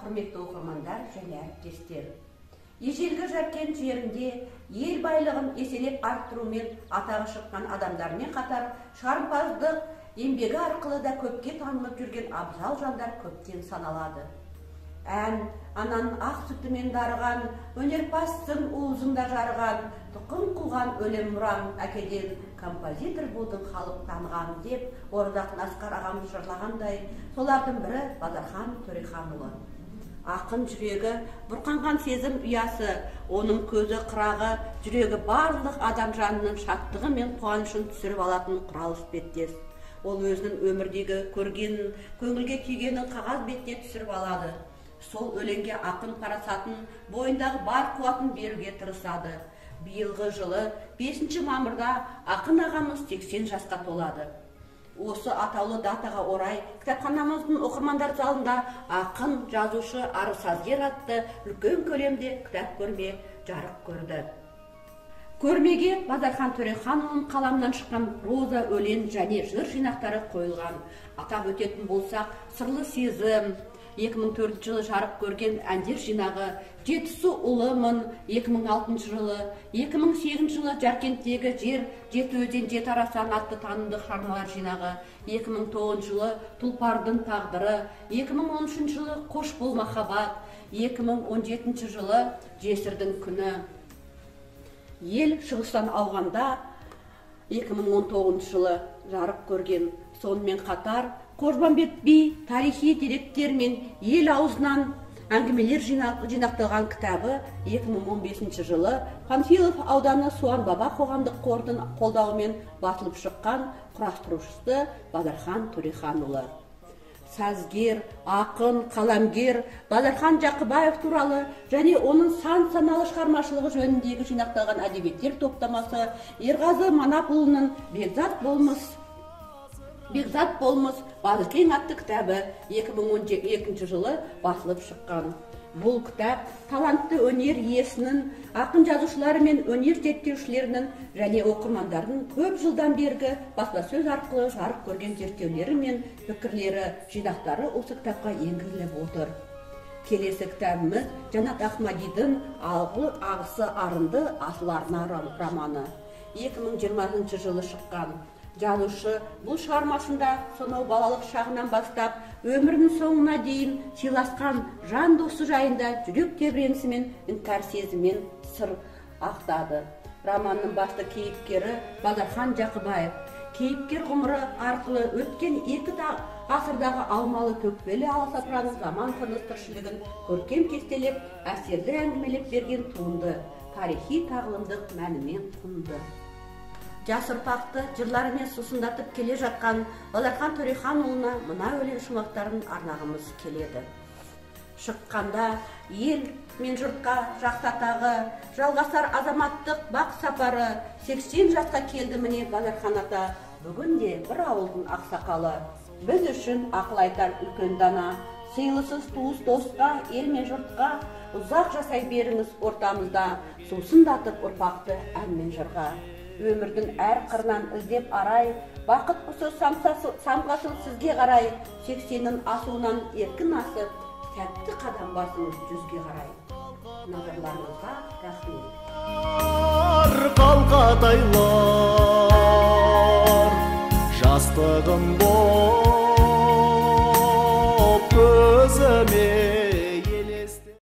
Құрметті оқырмандар және әріптестер! Ежелгі Жаркент жерінде ел байлығын еселеп арттырумен атағы шыққан адамдармен қатар шығармапаздық еңбегі арқылы да көпке танылып жүрген абзал жандар көптен саналады. Ән ананың ақ сүтімен дарыған, өнерпазсың уызында жарыған, тұқым қуған өлең мұраң әкеден, композитор болдың халық таныған деп Оразақ Асқар ағамыз жырлағандай, солардың бірі Базархан Төреханұлы. Ақын жүрегі бұрқанған сезім ұясы, оның көзі қырағы, жүрегі барлық адам жанының шаттығы мен қуанышын түсіріп алатын құрал іспеттес. Ол өзінің өмірдегі көргенін, көңілге түйгенін қағаз бетіне түсіріп алады. Сол өлеңге ақын парасатын, бойындағы бар қуатын беруге тырысады. Биылғы жылы 5 мамырда ақын ағамыз 80 жасқа толады. Осы атаулы датаға орай кітапханамыздың оқырмандар залында ақын, жазушы, ары сазгер атты үлкен көлемде кітап көрме жарық көрді. Көрмеге Базархан Төреханұлының қаламынан шыққан проза, өлең және жыр жинақтары қойылған. Атап өтетін болсақ, Сырлы сезім 2004 жылы жарық көрген әндер жинағы, Жетісу ұлымын 2006 жылы, 2008 жылы Жаркенттегі жер, жеті өзен, жеті арасан атты танымдық шығармалар жинағы, 2009 жылы Тұлпардың тағдыры, 2013 жылы Қош бол махаббат, 2017 жылы Жесірдің күні. Ел шығыстан ауғанда 2019 жылы жарық көрген. Сонымен қатар Қожбамбет би тарихи деректер мен ел аузынан әңгімелер жинақталған кітабы 2015 жылы Панфилов ауданы Суан баба қоғамдық қордың қолдауымен басылып шыққан, құрастырушысы Базархан Төреханұлы. Сазгер, ақын, қаламгер Базархан Жақыбаев туралы және оның сан саналы шығармашылығы жөніндегі жинақталған әдебиеттер топтамасы Ерғазы Манапұлының Бекзат болмыс Базыкең атты кітабы 2012 жылы басылып шыққан. Бұл кітап талантты өнер иесінің, ақын жазушылары мен өнер зерттеушілерінің және оқырмандарының көп жылдан бергі баспасөз арқылы жарық көрген зерттеулері мен пікірлері, жинақтары осы кітапқа енгізіліп отыр. Келесі кітабымыз Жанат Ахмадидің Ағысы арынды асыл арна романы 2020 жылы шыққан. Жазушы бұл шығармасында сонау балалық шағынан бастап өмірінің соңына дейін сыйласқан жан досы жайында жүрек тебіренісі мен іңкәр сезіммен сыр ақтады. Романның басты кейіпкері Базархан Жақыбаев. Кейіпкер ғұмыры арқылы өткен екі ғасырдағы аумалы төкпелі аласапыран заман тыныс тіршілігін көркем кестелеп, әсерлі әңгімелеп берген туынды, тарихи тағылымдық мәнімен құнды. Жас ұрпақты жырларымен сусындатып келе жатқан Базархан Төреханұлына мына өлең шумақтарын арнағымыз келеді. Шыққанда ел мен жұртқа жақсы атағы, жалғасар азаматтық бақ сапары, 80 жасқа келді міне Базархан ата, бүгін де бір ауылдың ақсақалы. Біз үшін ақыл айтар үлкен дана, сыйлысыз туыс досқа, ел мен жұртқа, ұзақ жасай беріңіз ортамызда, сусындатып ұрпақты ән мен жырға. Өмірдің әр қырынан іздеп арай, бақыт құсы самғасын сізге қарай, 80-нің асуынан еркін асып, сәтті қадам басыңыз жүзге қарай. Назарларыңызға рахмет. Қалқатайлар, жастығым бол.